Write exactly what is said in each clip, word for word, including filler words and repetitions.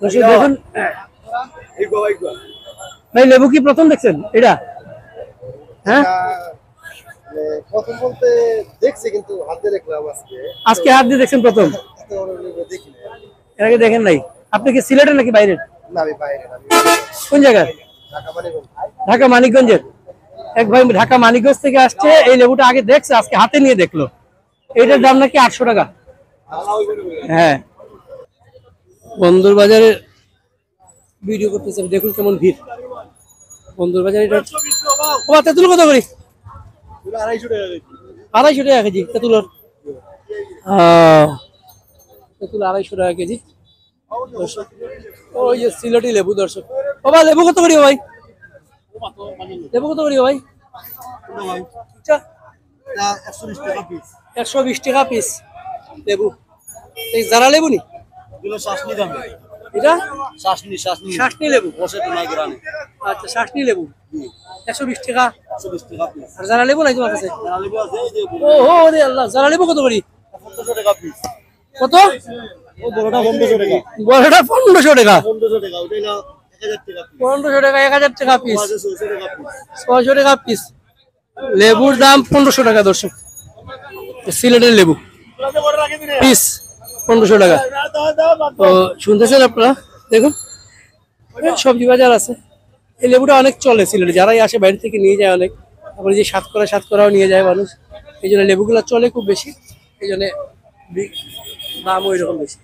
দর্শক দেখুন, ভাই, লেবু কি প্রথম দেখছেন এটা? হ্যাঁ, প্রথম বলতে দেখছি, কিন্তু হাতে দেখলাম আজকে। আজকে হাত দিয়ে দেখছেন প্রথম? এর আগে দেখেন নাই? আপনি কি সিলেটের নাকি বাইরের? না, আমি বাইরে। কোন জায়গার? ঢাকা মানিকগঞ্জের। এক ভাই ঢাকা মানিকগঞ্জ থেকে আসছে, এই লেবুটা আগে দেখছে, আজকে হাতে নিয়ে দেখলো। এটার দাম নাকি আটশো টাকা। হ্যাঁ, বন্দর বাজারে ভিডিও করতেছে, দেখুন কেমন ভিড় বন্দর বাজারে। এটা ও, তেঁতুল কত করি? আড়াইশো টাকা কেজি তেঁতুলর। আহ, তেঁতুল আড়াইশো টাকা কেজি। দর্শক, ওই যে সিলেটি লেবু দর্শক। বাবা, লেবু কত করি ভাই? লেবু কত করি ভাই? আচ্ছা, একশো বিশ টাকা পিস লেবু। এই জারা লেবু নি? এটা শাসনি, শাসনি। শাসনি লেবু। আচ্ছা, শাসনি লেবু। একশো বিশ টাকা। আর জারা লেবু নাই তোমার কাছে? ও হো, ওরে আল্লাহ, জারা লেবু কত করি? কত? বড়টা পনেরোশো টাকা। পনেরোশো টাকা, এক হাজার টাকা পিস। ছয়শো টাকা পিস। লেবুর দাম পনেরোশো টাকা দর্শক, সিলেটের লেবু পিস পনেরোশো টাকা। তো শুনতেছেন আপনারা, দেখুন সবজি বাজার আছে। এই লেবুটা অনেক চলে সিলেটে, যারাই আসে বাইরে থেকে নিয়ে যায় অনেক। তারপরে যে সাতকরা, সাতকরাও নিয়ে যায় মানুষ, এই জন্য লেবুগুলো চলে খুব বেশি, এই জন্য দাম ওই রকম বেশি।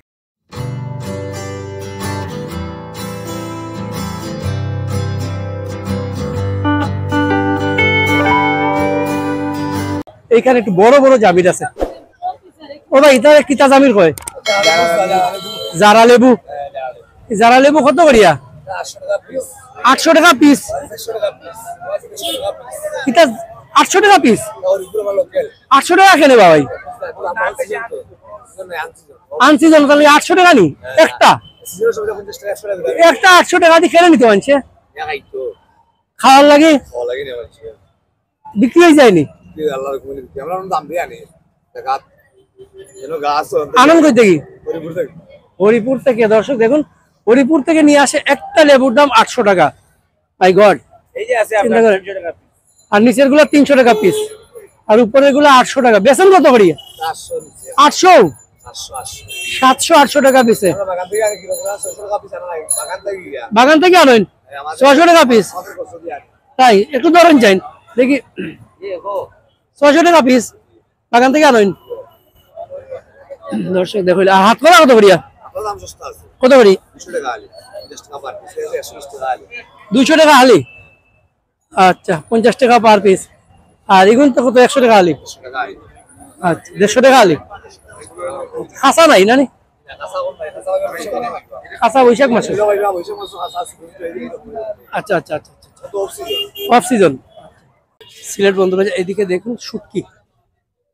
এইখানে একটু বড় বড় জামির আছে। ও ভাই, এটা কিতা জামির কয়? জারা লেবু। জারা লেবু কত করিয়া? আটশো টাকা পিস। এটা আটশো টাকা পিস? আটশো টাকা কেনে বা ভাই? আনসিজন, তাহলে আটশো টাকা নি একটা? একটা আটশো টাকা দিয়ে কেনে নিতে মানছে? খাওয়ার লাগি? বিক্রি হয়ে যায়নি? আনন্দ কই দেখি? হরিপুর থেকে। দর্শক দেখুন, হরিপুর থেকে নিয়ে আসে একটা লেবুর দাম আটশো টাকা। মাই গড। আর নিচের গুলা তিনশো টাকা পিস, আর উপরের গুলা আটশো টাকা। বেচেন কত করি? আটশো। সাতশো আটশো টাকা পিসে। বাগান থেকে আনেন? ছয়শো টাকা পিস। তাই একটু ধরেন যাইন দেখি। ছয়শো টাকা পিস, বাগান থেকে আনেন। দর্শক দেখো, আর হাতকরা কত করিয়া? কত করি? দুইশো টাকা হালি। আচ্ছা, পঞ্চাশ টাকা পার পিস। আর এগুন তো কত? একশো টাকা হালি। আচ্ছা, দেড়শো টাকা হালি। খাসা নাই না নি? খাসা বৈশাখ মাসে। আচ্ছা, আচ্ছা, আচ্ছা, আচ্ছা। Off season. সিলেট বন্দর বাজার, এদিকে দেখুন শুটকি,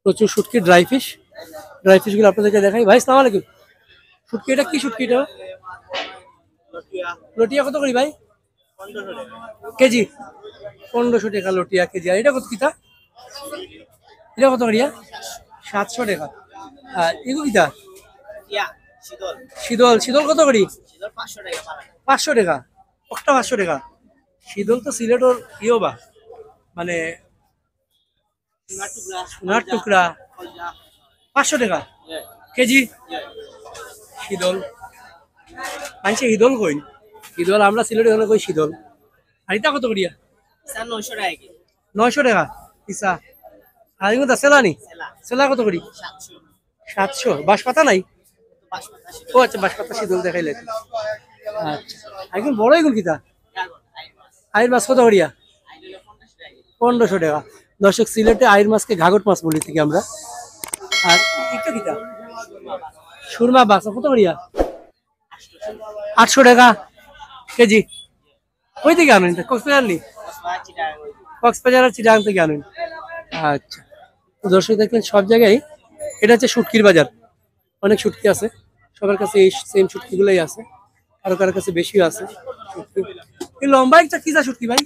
প্রচুর শুটকি, ড্রাই ফিশ। ড্রাই ফিশ গুলো আপনাদেরকে দেখাই। ভাই, সালাম আলাইকুম। শুটকি, এটা কি শুটকি এটা? লটিয়া কত করি ভাই? কেজি? পনেরোশো টাকা লটিয়া কেজি। আর এটা কত কিতা? এটা কত করিয়া? সাতশো টাকা। আর এগু কিতা? শীতল। শীতল কত করি? পাঁচশো টাকা। একটা পাঁচশো টাকা। শীতল তো সিলেটর ইয়ে বা, মানে সোনার টুকরা। পাঁচশো টাকা কেজি। শীতল, মানছে শীতল কইন। শীতল আমরা সিলেটে হলে কই শীতল। আর এটা কত করিয়া? নয়শো টাকা কেজি। নয়শো টাকা পিসা। আর এগুলো তো সেলা নি? সেলা। সেলা কত করি? সাতশো। বাঁশপাতা নাই? ও আচ্ছা, বাঁশপাতা শীতল দেখাইলে। আচ্ছা, এখন বড় এগুলো কিতা? আইর মাছ কত করিয়া? পনেরোশো টাকা। দর্শক, সিলেটে আইর মাছকে ঘাগট মাছ বলি থাকি আমরা। আর একটা কিতা? সুরমা মাছ কত করিয়া? আটশো টাকা কেজি। ওই দিকে আনেন, কক্সবাজার নি? কক্সবাজার আর চিটাগাং থেকে আনেন। আচ্ছা, তো দর্শক দেখলেন সব জায়গায় এটা হচ্ছে শুটকির বাজার, অনেক শুটকি আছে, সবার কাছে এই সেম শুটকিগুলোই আছে, কারো কারো কাছে বেশিও আছে শুটকি। এই লম্বা একটা কি যা শুটকি ভাই?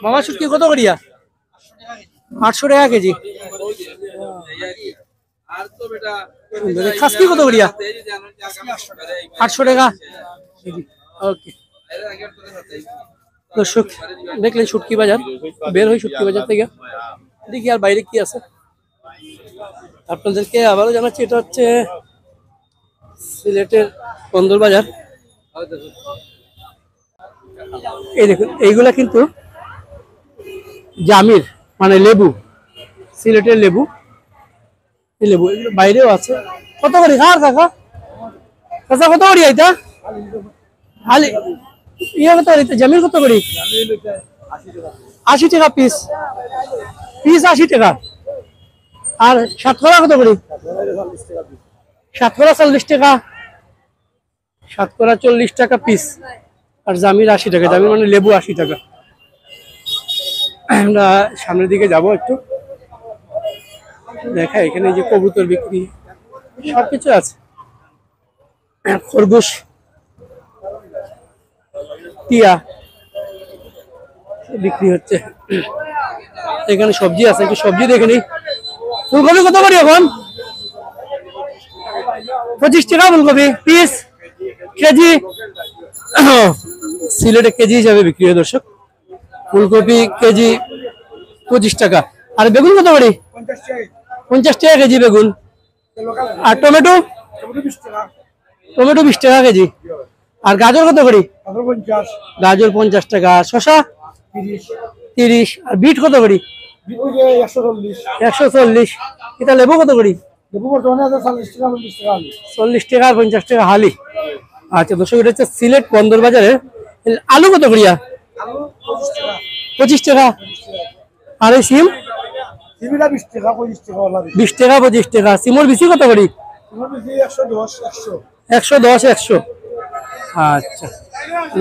মামা, শুটকি কত করিয়া? আটশো টাকা কেজি। সুন্দর। এই খাসকি কত করিয়া? আটশো টাকা। ওকে। দর্শক, দেখলেন শুটকি বাজার, বের হই শুটকি বাজার থেকে, দেখি আর বাইরে কি আছে। আপনাদেরকে আবারও জানাচ্ছি, এটা হচ্ছে সিলেটের বন্দর বাজার। এই দেখুন, এইগুলা কিন্তু জামির, মানে লেবু, সিলেটের লেবু। এই লেবু এগুলো বাইরেও আছে। কত করি খার কাকা? কাকা, কত করি এটা? আলি, ইয়ে কত করি? জামির কত করি? আশি টাকা পিস। পিস আশি টাকা। আর সাতকরা কত করি? সাতকরা চল্লিশ টাকা। সাতকরা চল্লিশ টাকা পিস। আর জামির আশি টাকা। জামির মানে লেবু আশি টাকা। আমরা সামনের দিকে যাব একটু। দেখা এখানে যে কবুতর বিক্রি, সবকিছু আছে। খরগোশ, টিয়া বিক্রি হচ্ছে। এখানে সবজি আছে, একটু সবজি দেখে নিই। ফুলকপি কত করি এখন? পঁচিশ টাকা ফুলকপি পিস, কেজি। সিলেটে কেজি হিসাবে বিক্রি হয় দর্শক। ফুলকপি কেজি পঁচিশ টাকা। আর বেগুন কত করি? পঞ্চাশ টাকা কেজি বেগুন। আর টমেটো? টমেটো বিশ টাকা কেজি। আর গাজর কত করি? গাজর পঞ্চাশ টাকা। আর শসা? তিরিশ। আর বিট কত করি? একশো চল্লিশ। এটা লেবু কত করি? চল্লিশ টাকা আর পঞ্চাশ টাকা হালি। আচ্ছা দর্শক, এটা হচ্ছে সিলেট বন্দর বাজারে। আলু কত করিয়া? পঁচিশ টাকা। আর এই সিম? বিশ টাকা, পঁচিশ টাকা। বিশ টাকা, পঁচিশ টাকা। সিমর বিচি কত করি? একশো দশ, একশো। আচ্ছা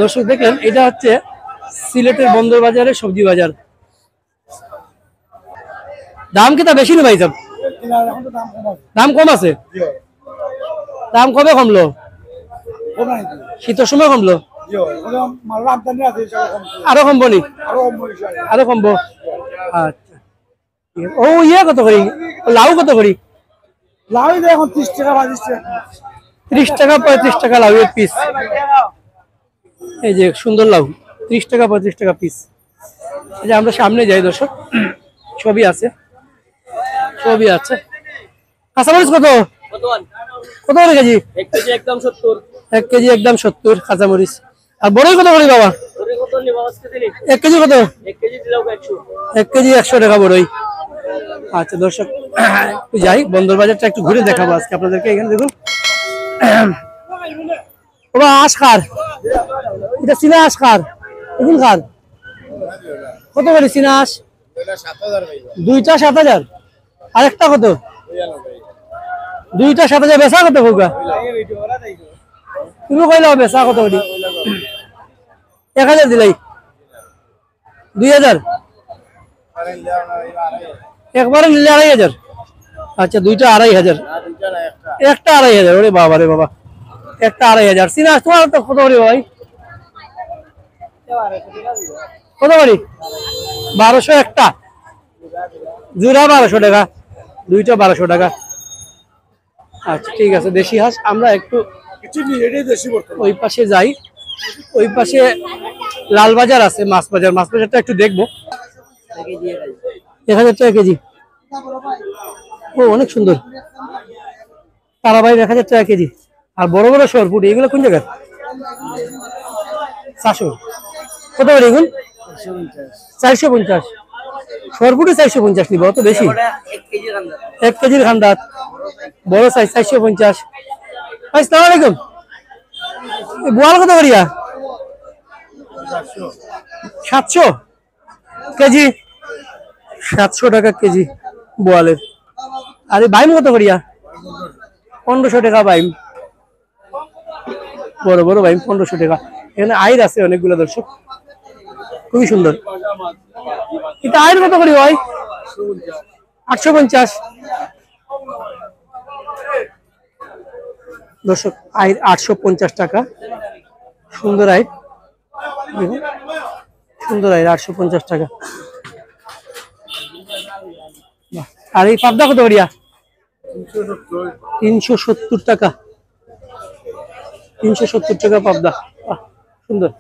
দর্শক, দেখলেন, এটা হচ্ছে সিলেটের বন্দর বাজারে সবজি বাজার। দাম কিতা বেশি না ভাই সাহেব? দাম কম আছে। দাম কবে কমলো? শীতর সময় কমলো? আরো কমবো নি? আরো কমবো। আচ্ছা। ও ইয়ে কত করি? লাউ কত করি? লাউ এখন ত্রিশ টাকা, পঁয়ত্রিশ টাকা। ত্রিশ টাকা, পঁয়ত্রিশ টাকা লাউ এক পিস। এই যে সুন্দর লাউ, ত্রিশ টাকা, পঁয়ত্রিশ টাকা পিস। এই যে আমরা সামনে যাই দর্শক, সবই আছে, সবই আছে। কাঁচামরিচ কত? কত করে কেজি? এক কেজি একদম সত্তর। এক কেজি একদম সত্তর কাঁচামরিচ। আর বড়ই কত করে বাবা? এক কেজি কত? এক কেজি একশো টাকা বড়ই। আচ্ছা দর্শক, একটু যাই, বন্দর বাজারটা একটু ঘুরে দেখাবো আজকে আপনাদেরকে। এখানে দেখুন, ওবা আঁশ কার, এটা চীনা আঁশ কার, এগুন কার। কত করে চীনা আঁশ? দুইটা সাত হাজার। আর একটা কত? দুইটা সাত হাজার। বেচা কত কউক্কা? তুমি কইলাও বেচা কত করি? এক হাজার দিলাই। দুই হাজার। একবারে নিলে আড়াই হাজার। আচ্ছা, দুইটা আড়াই হাজার। একটা আড়াই হাজার। ওরে বাবা রে বাবা, একটা আড়াই হাজার। চীনা আঁশ তোমার তো কত করি ভাই? কত করি? বারোশো একটা। জোড়া বারোশো টাকা, দুইটা বারোশো টাকা। আচ্ছা, ঠিক আছে, দেশি হাঁস। আমরা একটু ওই পাশে যাই, ওই পাশে লাল বাজার আছে, মাছ বাজার, মাছ বাজারটা একটু দেখবো। এক হাজার টাকা কেজি। ও, অনেক সুন্দর। তারাবাইর এক হাজার টাকা কেজি। আর বড় বড় সরপুটি, এগুলো কোন জায়গার? চারশো। কত করে এগুলো? চারশো পঞ্চাশ। সরপুটি চারশো পঞ্চাশ নিব, অত বেশি? এক কেজির খান্দাত। বড় সাইজ চারশো পঞ্চাশ। ভাই, সালাম আলাইকুম। এই বোয়াল কত করিয়া? সাতশো। কেজি? সাতশো টাকা কেজি বোয়ালের। আর এই বাইম কত করিয়া? পনেরোশো টাকা বাইম। বড় বড় বাইম পনেরোশো টাকা। এখানে আইর আছে অনেকগুলো দর্শক, খুবই সুন্দর। এটা আইর কত করি ভাই? আটশো পঞ্চাশ। দর্শক, আইর আটশো পঞ্চাশ টাকা, সুন্দর আইর। দেখুন, সুন্দর আইর আটশো পঞ্চাশ টাকা। বাহ। আর এই পাবদা কত করিয়া? তিনশো সত্তর টাকা। তিনশো সত্তর টাকা পাবদা। বাহ, সুন্দর।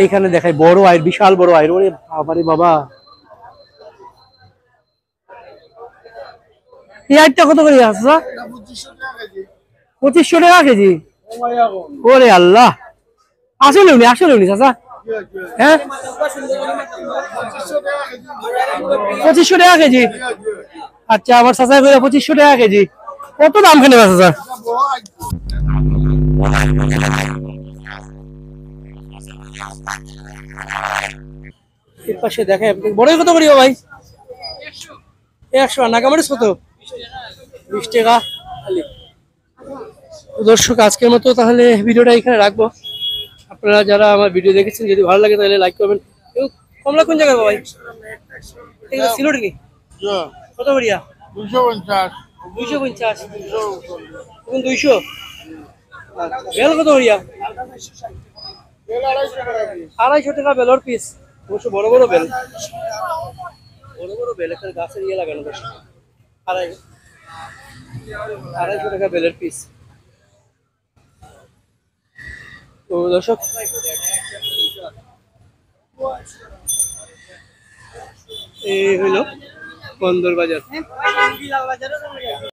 এইখানে দেখাই বড় আইর, বিশাল বড় আইর। ওরে বাবা রে বাবা। এই আইরটা কত করি আছে, চাচা? পঁচিশশো টাকা কেজি। ওরে আল্লাহ। আসলে উনি, আসলে উনি, চাচা? হ্যাঁ, পঁচিশশো টাকা কেজি। আচ্ছা, আমার চাচা কইরা পঁচিশশো টাকা কেজি। কত দাম কেনে, চাচা? এর পাশে দেখেন, বড়ই কত করি ভাই? একশো। আর নাগামরিচ কত? বিশ টাকা খালি। তো দর্শক, আজকের মতো তাহলে ভিডিওটা এখানে রাখবো। আপনারা যারা আমার ভিডিও দেখেছেন, যদি ভালো লাগে তাহলে লাইক করবেন। কেউ কমলা কোন জায়গার ভাই? এটা সিলেটি নি? কত করিয়া? দুইশো পঞ্চাশ। দুইশো পঞ্চাশ। এখন দুইশো। বেল কত করিয়া? আড়াইশো টাকা বেলর পিস। অবশ্য বড় বড় বেল, বড় বড় বেল, একটা গাছের ইয়ে লাগানো। আড়াই আড়াইশো টাকা বেলর পিস। তো দর্শক, এই হইল বন্দর বাজার।